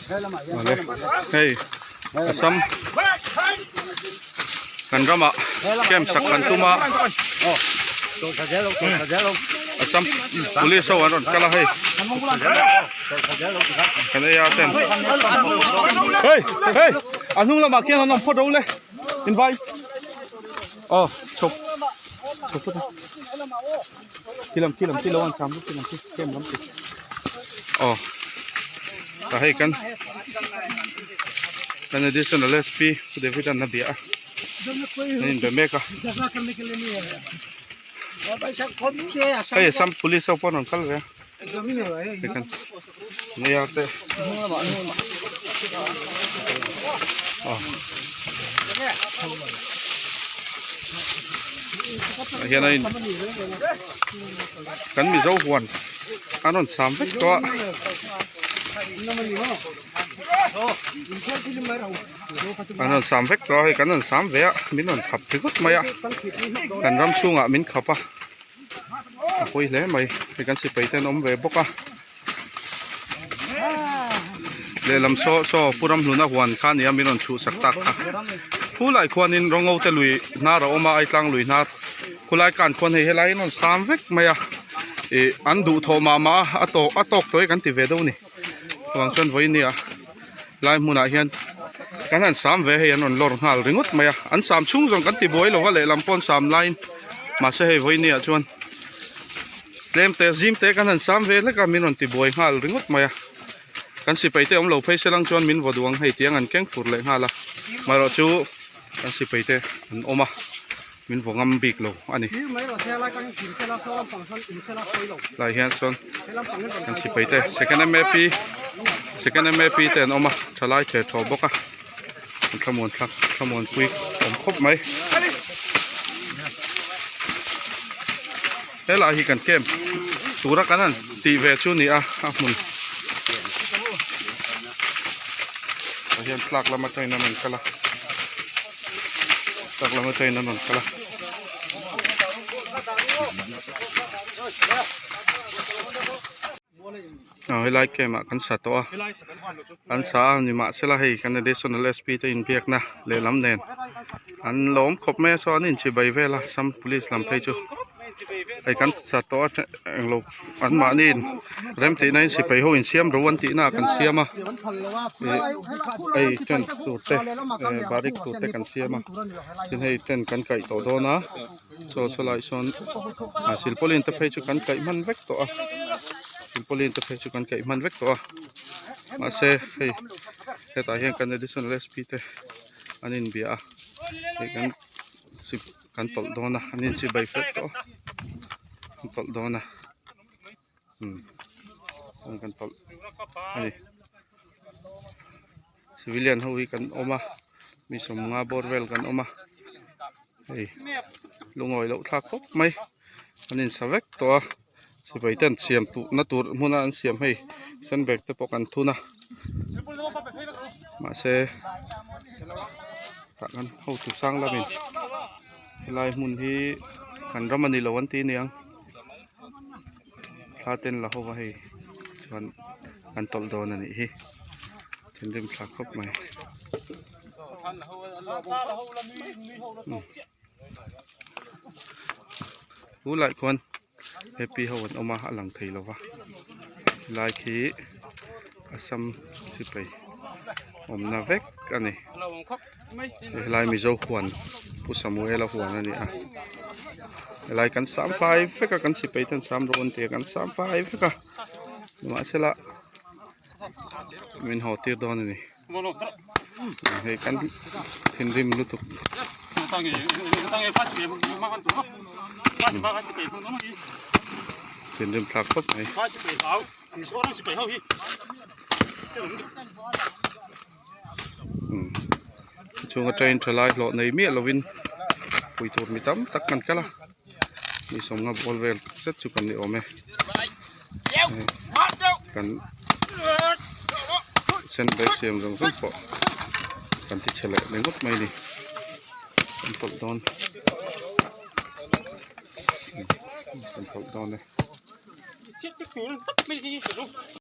Awle hei Assam kan ramah camp sak kan tum a Assam police ho an rawn kal a hei kan ei a ten hei hei a hnung lamah khian an awm phawt ro le invai aw chhuk chhuk phawt a khi lam khi lam khi lo an cham khi lam khi camp lam khi aw tah hei kan kan additional SP Pu David an a bia a an inbe mek a hei Assam police ho pawh an rawn kal ve a hei kan nia te aw tah hian a in kan mizo huan an rawn sam vek tawh a. An rawn sam vek tawh a hei kan rawn sam ve a min rawn khap ringawt mai a kan ram chhungah min khap a a pawi hle mai hei kan sipai te an awm ve bawk a lehlam saw saw pu ramhluna huan kha nia min rawn chhuhsak tak kha khulai khuanin rawng ngo te lui hnar a awm a aitlang lui hnar khulai kan khuan hei helai an rawn sam vek mai a ih an duhthawh mah mah a a tawk a tawk tawh hi kan ti ve deuh a ni chuvang chuan vawinia lai hmunah hian kan han sam ve hei an rawn lawr nghal ringawt mai a an sam chhung zawng kan ti buai lo va lehlam pawh an sam laiin mahse hei vawinia chuan tlem te zim te kan han sam ve hlek a min rawn ti buai nghal ringawt mai a kan sipai te awm lo phei se lang chuan min vaw duh ang hei tiang an keng fur leh nghal a marawh chu kan sipai te an awm a min vaw ngam bik lo a ni lai hian chuan kan sipai te second map second map te an awm a thalai ther thaw bawk a an thlamuan thlak thlamuan pui awm khawp mai helai hi kan camp tura kan han tih ve chu a ni a a hmun tah hian tlak lam atangin an rawn kal a tlak lam atangin an rawn kal a. Aw helai camp ah kan sa tawh a an sa a nimahsela hei kan additional SP te inbiakna lehlam nen an lawm khawp mai a saw an inchibai vel a Assam police lam phei chu hei kan sa tawh a englo an mahni in rem tihna in sipai ho insiam ro an tihna ah kan siam a ih hei tent tur te eh barik tur te kan siam a tin hei tent kan kaih tawh dawn a. Chaw saw lai sawn ah silpauline te phei chu kan kaih hman vek tawh a silpauline te phei chu kan kaih hman vek tawh a mahse hei hetah hian kan additional SP te an inbia a hei kan sip kan tawlh dawn a an inchibai fel tawh a an tawlh dawn a umm kan tawlh a ni. Civilian ho hi kan awm a mi sawmnga bawr vel kan awm a hei lungawi loh thlak khawp mai an insa vek tawh a sipai ten siam tuh na tur hmuna an siam hei sandbag te pawh kan thun a mahse tah kan hotu sang lamin helai hmun hi kan ram a ni lo an ti aniang thla ten la ho va hei chuan an tawlh dawn a nih hi thinrim thlak khawp mai u lai khuan happy ho an awm a a lang thei lo va lai khi Assam sipai awmna vek a ni helai Mizo huan Pu Samuela huan a ni a helai kan sam fai vek a kan sipai ten sam rawh an ti a kan sam fai vek a nimahsela min haw tir dawn a ni hei kan thinrim lutuk. Thinrim thlak khawp mai. Chhunga train tha lai hlawh nei miah lovin pui tur mi tam tak kan kal a mi sawmnga bawl vel zet chu kan ni awm e kan sen bag siam zawng zawng pawh kan ti chhe leh ringawt mai a ni kan tawlh dawn kan tawlh dawn e.